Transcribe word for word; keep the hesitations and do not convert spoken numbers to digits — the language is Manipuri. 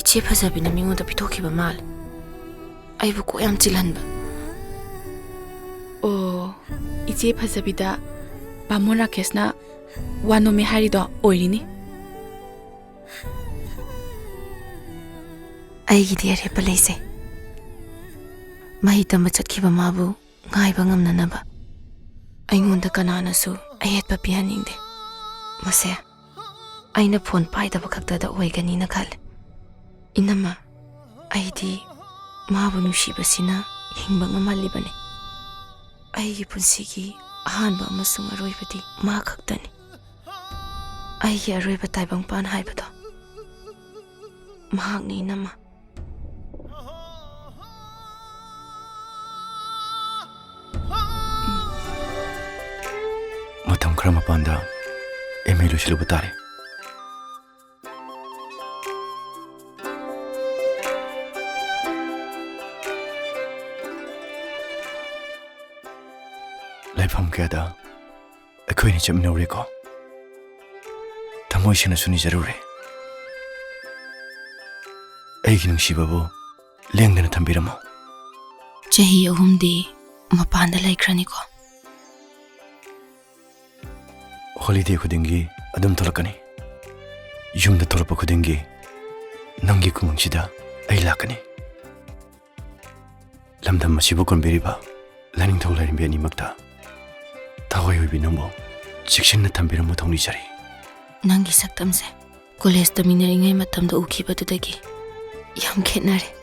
ꯏꯆꯦ ꯐꯖꯕꯤꯅ ꯃꯤꯉꯣꯟꯗ ꯄꯤꯊꯣꯛꯈꯤꯕ ꯃꯥꯜꯂꯦ꯫ ꯑꯩꯕꯨ ꯀꯣꯛ ꯌꯥꯝ ꯆꯤꯜꯍꯟꯕ꯫ ꯑꯣ, ꯏꯆꯦ ꯐꯖꯕꯤꯗ ꯕꯥꯃꯣꯟ ꯔꯥꯀꯦꯁꯅ ꯋꯥ ꯅꯣꯝꯃꯦ ꯍꯥꯏꯔꯤꯗꯣ ꯑꯣꯏꯔꯤꯅꯤ꯫ ꯑꯩꯒꯤꯗꯤ ꯑꯔꯦꯞꯄ ꯂꯩꯖꯩ꯫ ꯃꯍꯩ ꯇꯝꯕ ꯆꯠꯈꯤꯕ ꯃꯥꯕꯨ ꯉꯥꯏꯕ ꯉꯝꯅꯅꯕ ꯑꯩꯉꯣꯟꯗ ꯀꯅꯥꯅꯁꯨ ꯑꯌꯦꯠꯄ ꯄꯤꯍꯟꯅꯤꯡꯗꯦ꯫ ꯃꯁꯦ ꯑꯩꯅ ꯐꯣꯟ ꯄꯥꯏꯗꯕ ꯈꯛꯇꯗ ꯑꯣꯏꯒꯅꯤꯅ ꯈꯜꯂꯦ꯫ ꯏꯅꯝꯃ, ꯑꯩꯗꯤ ꯃꯥꯕꯨ ꯅꯨꯡꯁꯤꯕꯁꯤꯅ ꯍꯤꯡꯕ ꯉꯝꯍꯜꯂꯤꯕꯅꯤ꯫ ꯑꯩꯒꯤ ꯄꯨꯟꯁꯤꯒꯤ ꯑꯍꯥꯟꯕ ꯑꯃꯁꯨꯡ ꯑꯔꯣꯏꯕꯗꯤ ꯃꯥ ꯈꯛꯇꯅꯤ꯫ ꯑꯩꯒꯤ ꯑꯔꯣꯏꯕ ꯇꯥꯏꯕꯪꯄꯥꯟ ꯍꯥꯏꯕꯗꯣ ꯃꯍꯥꯛꯅꯤ, ꯏꯅꯝꯃ꯫ ꯃꯇꯝ ꯈꯔ ꯃꯄꯥꯟꯗ ꯑꯦꯝ ꯑꯦ ꯂꯣꯏꯁꯤꯜꯂꯨꯕ ꯇꯥꯔꯦ꯫ ꯂꯥꯏꯐꯝ ꯀꯌꯥꯗ ꯑꯩꯈꯣꯏꯅ ꯆꯠꯃꯤꯟꯅꯧꯔꯦꯀꯣ꯫ ꯊꯃꯣꯏ ꯁꯦꯡꯅꯁꯨ ꯅꯤꯖꯔꯨꯔꯦ꯫ ꯑꯩꯒꯤ ꯅꯨꯡꯁꯤꯕꯕꯨ ꯂꯦꯡꯗꯅ ꯊꯝꯕꯤꯔꯝꯃꯣ꯫ ꯆꯍꯤ ꯑꯍꯨꯝꯗꯤ ꯃꯄꯥꯟꯗ ꯂꯩꯈ꯭ꯔꯅꯤꯀꯣ꯫ ꯍꯣꯂꯤꯗꯦ ꯈꯨꯗꯤꯡꯒꯤ ꯑꯗꯨꯝ ꯊꯣꯛꯂꯛꯀꯅꯤ꯫ ꯌꯨꯝꯗ ꯊꯣꯛꯂꯛꯄ ꯈꯨꯗꯤꯡꯒꯤ ꯅꯪꯒꯤ ꯈꯨꯡꯒꯪꯁꯤꯗ ꯑꯩ ꯂꯥꯛꯀꯅꯤ꯫ ꯂꯝꯗꯝ ꯑꯁꯤꯕꯨ ꯀꯣꯟꯕꯤꯔꯤꯕ ꯂꯥꯏꯅꯤꯡꯊꯧ ꯂꯥꯏꯔꯦꯝꯕꯤ ꯑꯅꯤꯃꯛꯇ ꯊꯋꯥꯏ ꯑꯣꯏꯕꯤ ꯅꯪꯕꯨ ꯆꯦꯛꯁꯤꯟꯅ ꯊꯝꯕꯤꯔꯝꯃꯨ ꯊꯧꯅꯤꯖꯔꯤ꯫ ꯅꯪꯒꯤ ꯁꯛꯇꯝꯁꯦ ꯀꯣꯂꯦꯖ ꯇꯝꯃꯤꯟꯅꯔꯤꯉꯩ ꯃꯇꯝꯗ ꯎꯈꯤꯕꯗꯨꯗꯒꯤ ꯌꯥꯝ ꯈꯦꯠꯅꯔꯦ꯫